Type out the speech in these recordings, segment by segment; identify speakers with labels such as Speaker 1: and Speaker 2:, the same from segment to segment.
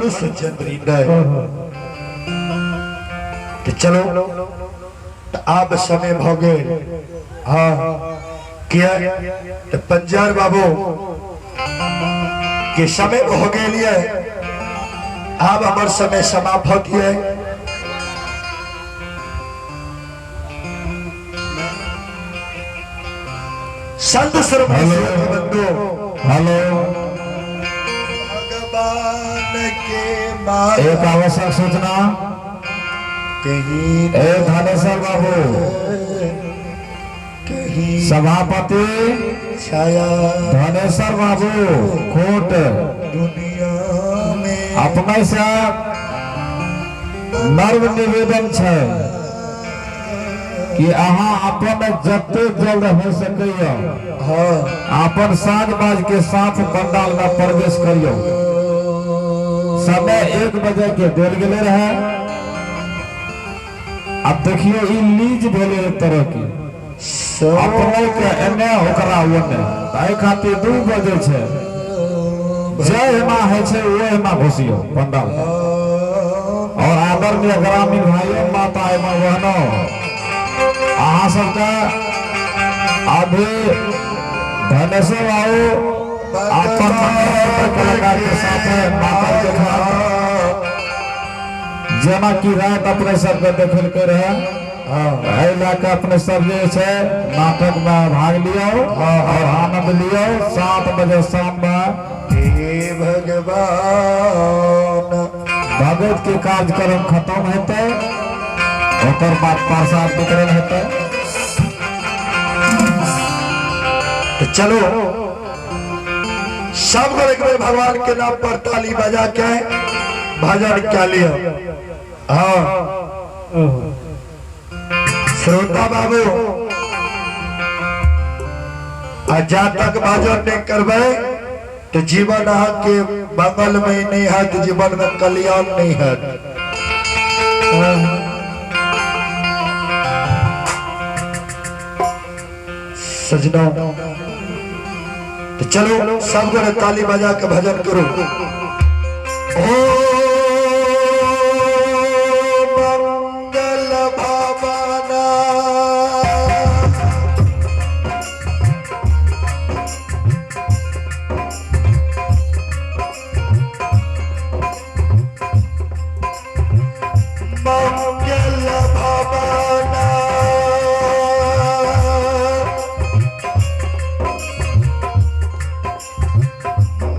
Speaker 1: मनुष्य जन्म नहि। तऽ चलो, तऽ आब समय भऽ गेल। हाँ, किया तऽ पंजार बाबू के समय भऽ गेल ये, आब हमर समय समाप्त ये। संत श्रोमणी बंधु,
Speaker 2: हेलो,
Speaker 1: भगवान के
Speaker 2: एक आवश्यक सूचना
Speaker 1: कहीं
Speaker 2: ए धनेश्वर बाबू,
Speaker 1: कहीं
Speaker 2: सभापति
Speaker 1: छाया
Speaker 2: धनेश्वर बाबू खोट
Speaker 1: दुनिया में
Speaker 2: अपने से नर्व निवेदन छै कि अहाँ अपन जते जल्द हो सकैया अपन साज बाज के साथ पंडाल में प्रवेश करियो। समय 1 बजे के देल गेले रहे। अब देखियो ई लीज भेले एक तरह की, अपने के एने ओकरा ओने, एहि खातिर 2 बजे छै, जय हेमा है छै वो हेमा घुसियो पंडाल। और आदरणीय ग्रामीण भाइयों, माता एवं बहनों, अहाँ सबके अभी धनेश्वर बाबू अपन कलाकार के साथ माता के साथ जेना कि रात अपने सबके देखलकै रहे, एहि लए कऽ अपने सब जे छै नाटक में भाग लियौ और आनंद लियौ। 7 बजे शाम में
Speaker 1: हे भगवान
Speaker 2: भगत के कार्यक्रम खत्म हेतै, ओकर बाद प्रसाद वितरण हेतै।
Speaker 1: तो चलो सब लोग एक बार भगवान के नाम पर ताली बजा के भजन क्या लिया। हाँ श्रोता बाबू, आ जा तक भजन नहीं करबै तो जीवन अहाँ के बगल में नहीं है, जीवन में कल्याण नहीं है। सजना तो चलो सब गोरे ताली बजा के भजन करो। ओ मंगल भवना मंगल भवना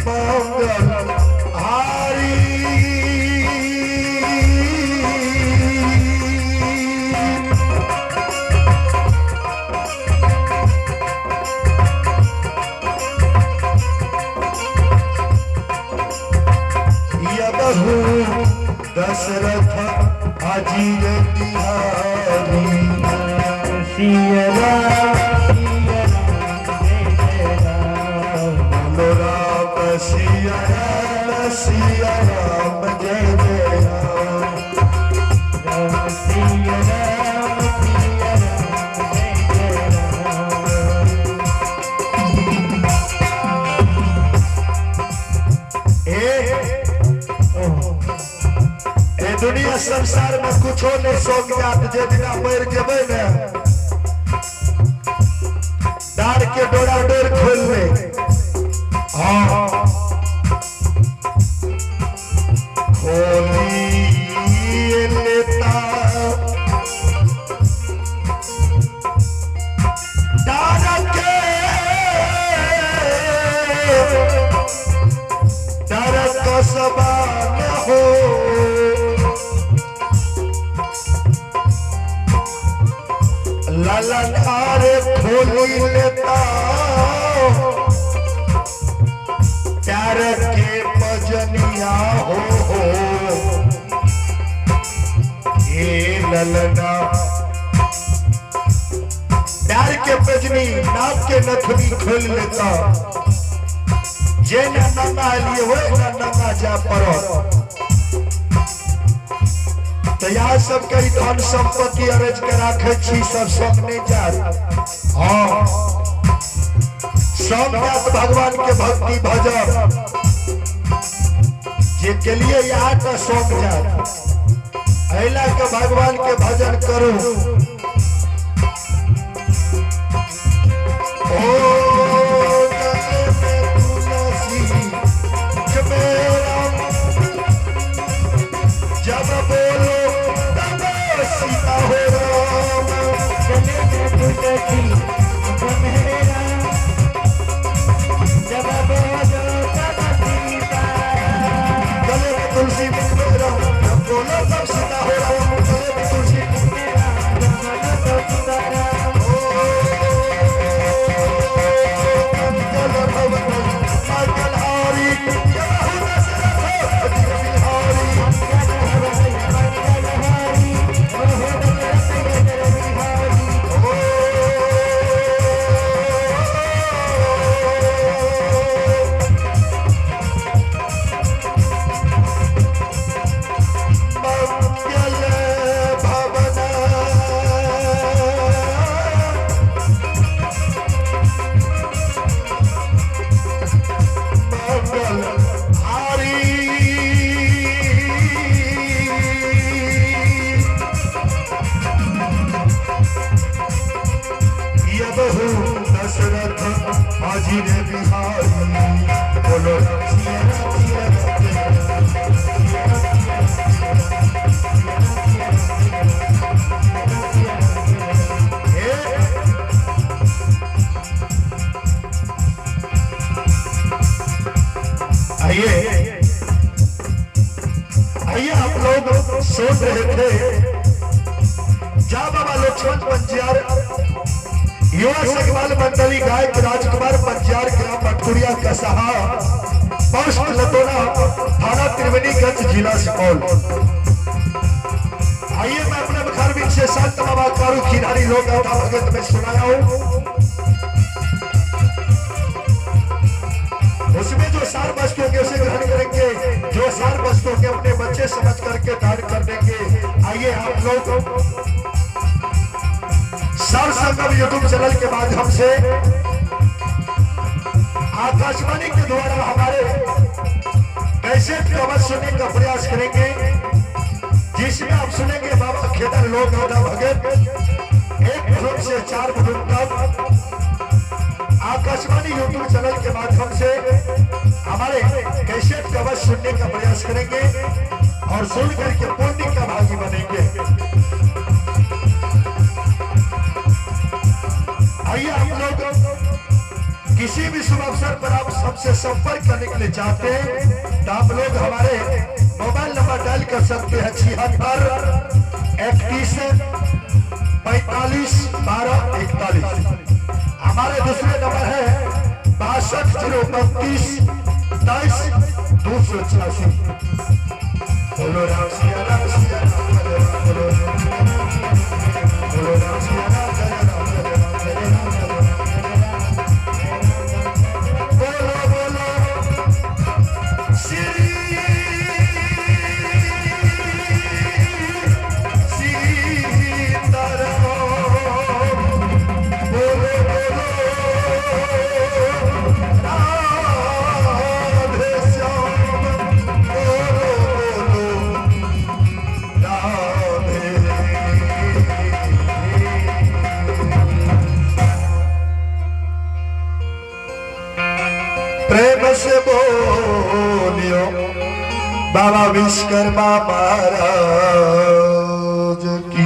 Speaker 1: मंगल हारी यबहु दशरथ अजीर तिहारी
Speaker 3: सिया राम सिया राम जय जय राम।
Speaker 1: बोलो राम सिया राम सिया राम जय जय राम।
Speaker 3: राम सिया राम सिया राम जय जय राम।
Speaker 1: ए दुनिया संसार में कुछो नहीं सोच जात, जे दिना मर जेबै ने डार के डोरा डोर खोल ले। हाँ खोली लेता डार के डर कसबा न हो, ललन आरे खोली लेता प्यार के पजनिया हो हो। हे ललना प्यार के पजनी नाक के नथनी खोल लेता, जे न नंगा लिए वो न नंगा जा पड़ो। तो यहाँ सब के धन संपत्ति अरज के राखे छी, सब संग नहीं जात। हाँ सब जात भगवान के भक्ति भजन, जे के लिए यहाँ का सौंप जाए अहिला के भगवान के भजन करू। ओ गले में तुलसी मेरा, जब बोलो तब सीता हो राम।
Speaker 3: गले में तुलसी मेरा, जब बोलो तब सीता राम।
Speaker 1: गले में तुलसी मुख में राम, जब बोलो तब सीता हो राम। गले में तुलसी
Speaker 3: मेरा, जब बोलो तब सीता राम।
Speaker 1: ओ मंगल भवन मंगलहारी, जय दशरथ अजिर बिहारी।
Speaker 3: मंगल भवन मंगलहारी, ओहो दशरथ अजर बिहारी।
Speaker 1: ओ मंगल भवन मंगल हारी, यबहु दशरथ अजिर बिहारी। बोलो राम सिया राम सिया राम जय राम। हे आइए आइए, आप लोग सुन रहे थे जा बाबा लक्ष्मण पंजियार युवा सगवाल मंडली गायक राजकुमार पंजियार, ग्राम मटकुरिया कसहा, पोस्ट लतोना, थाना त्रिवेणीगंज, जिला सुपौल। आइए मैं अपने मुखारबिन से संत बाबा कारू खिलाड़ी लोग गाथा भगत में सुनाया हूं। उसमें जो सार वस्तु होंगे उसे ग्रहण करेंगे, जो सार वस्तु होंगे अपने बच्चे समझ करके दान कर देंगे। आइए आप लोग सर संगम यूट्यूब चैनल के माध्यम से आकाशवाणी के द्वारा हमारे कैसेट का आवाज सुनने का प्रयास करेंगे, जिसमें आप सुनेंगे बाबा खेदन लोक गाथा भगत 1 भुवन से 4 भुवन तक आकाशवाणी यूट्यूब चैनल के माध्यम से हमारे कैसेट का आवाज सुनने का प्रयास करेंगे और सुन करके पुण्य का भागी बनेंगे। आइए आप लोग किसी भी शुभ अवसर पर आप सबसे संपर्क करने के लिए चाहते हैं तो आप लोग हमारे मोबाइल नंबर डायल कर सकते हैं 76 31 45 12 41। हमारे दूसरे नंबर है 62 032 23 286। बोलो राम सिया राम सिया राम जय राम, बोलो बोलो राम सिया राम जय राम जय राम जय राम जय राम। बोलो बोलो श्री सीताराम, बोलो बोलो राधे श्याम, बोलो बोलो राधे। प्रेम से बोलियो बाबा विश्वकर्मा महाराज की।